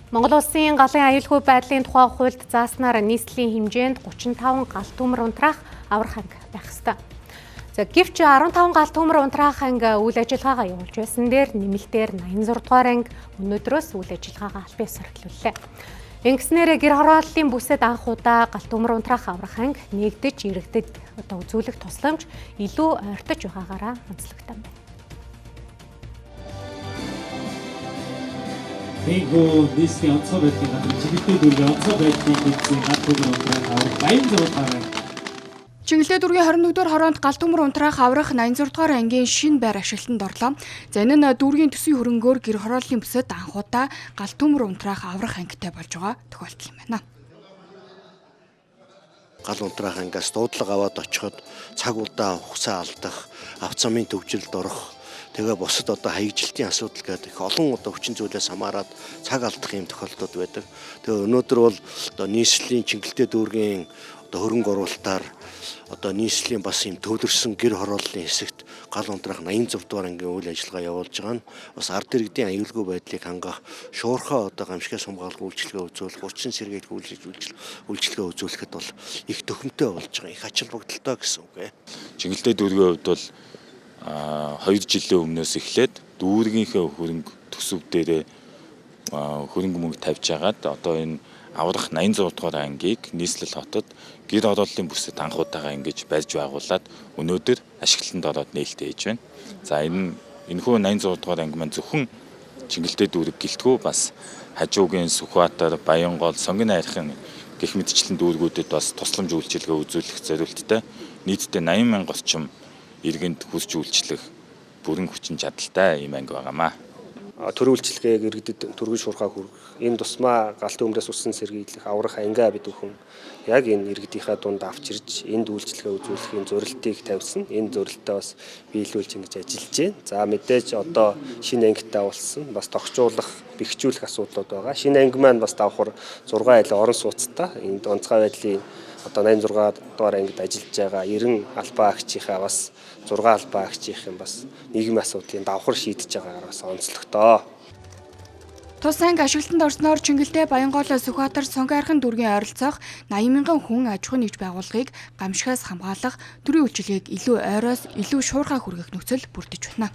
Монгол Улсын галын аюулгүй байдлын тухай хуульд зааснаар нийслэлийн хэмжээнд 35 гал төмөр унтраах аврах анги байх ёстой. За гэвч 15 гал төмөр унтраах анги үйл ажиллагаагаа явуулж байсан дээр нэмэлтээр 86 дугаар анги өнөөдрөөс үйл ажиллагаагаа албан ёсоор эхлүүллээ. Ингэснээр гэр хорооллын бүсэд анх удаа гал төмөр унтраах аврах анги нэгдэж иргэдэд одоо үзүүлэх тусламж илүү ойртож байгаагаараа онцлогтой байна. Ийхүү нийслэлийн онцгой байдлын газар Чиглэлтэй дүүргийн онцгой байдлын нийслэлийн гал төмөр унтраах аврах 86 дугаар анги. Чиглэлтэй дүүргийн 21-р хороонд гал төмөр унтраах аврах 86 дугаар ангийн шинэ байр ашиглалтанд орлоо. За энэ нь дүүргийн төсвийн хөрөнгөөр гэр хорооллын бүсэд анх удаа гал төмөр унтраах аврах ангитай болж байгаа тохиолдол юм байна. Гал унтраах ангиас дуудлага аваад очиход цаг удаан хугацаа алдах, авто замын төвжирэлд орох, тэгээ бусад одоо хаягжилтын асуудал гэдэг их олон одоо хүчин зүйлээс хамаарат цаг алдах юм тохиолдлууд байдаг. Тэгээ өнөөдөр бол одоо нийслэлийн Чиглэлтэй дүүргийн одоо хөрөнгө оруулалтаар одоо нийслэлийн бас юм төвлөрсөн гэр хорооллын хэсэгт гал унтраах 86 дугаар ангийн үйл ажиллагаа явуулж байгаа нь бас ард иргэдийн аюулгүй байдлыг хангах, шуурхаа одоо гамшигаас хамгаалах үйлчилгээ үзүүлэх, урчин сэргийлэх үйлчилгээ үзүүлэхэд бол их төхөмтэй болж байгаа, их ач холбогдолтой гэсэн үг. Чиглэлтэй дүүргийн хувьд бол 2 жилийн өмнөөс эхлээд дүүргийнхээ хөрөнгө төсөв дээрээ хөрөнгө мөнгө тавьж хагаад одоо энэ аврах 86 дугаар ангийг нийслэл хотод гэр хорооллын бүсэд анх удаага ингэж барьж байгуулад өнөөдөр ашиглалтанд ороод нээлттэй хийж байна. За энэхүү 86 дугаар анги маань зөвхөн Чиглэлтэй дүүрэг гэлтгүй бас Хажуугийн Сүхбаатар, Баянгол, Сонгон найрахын гэх мэтчлэн дүүргүүдэд бас тусламж үйлчилгээ үзүүлэх зорилттой нийтдээ 80 мянга орчим иргэнд хүрч үйлчлэх бүрэн хүчин чадалтай ийм анги байгаамаа. Төрийн үйлчилгээг иргэдэд түргэн шуурхаа хүргэх, энэ тусмаа гал төмрөөс усан сэргийлэх аврах ангиа бид бүхэн яг энэ иргэдийнхээ дунд авч ирж энд үйлчилгээ үзүүлэхийн зорилтыг тавьсан. Энэ зорилттой бас биелүүлж ингэж ажиллаж байна. За мэдээж одоо шинэ ангитай уулзсан, бас тохижуулах, бэхжүүлэх асуудлууд байгаа. Шинэ анги маань бас давхар 6 айл орон сууцтай. Энд онцгой байдлын одоо 86 дугаар ангид ажиллаж байгаа 90 албан агчийнхаа бас 6 албан агчийнх бас нийгмийн асуудлын давхар шийдэж байгаагаар бас онцлогтой. Тус анги ашиглалтанд орсноор Чиглэлтэй, Баянгол, Сүхбаатар, Сонгон-Айрхан дүүргийн ойролцоох 80 мянган хүн аж ахуйн нэгж байгууллагыг гамшигаас хамгаалах төрийн үйлчилгээг илүү ойроос илүү шуурхай хүргэх нөхцөл бүрдэж байна.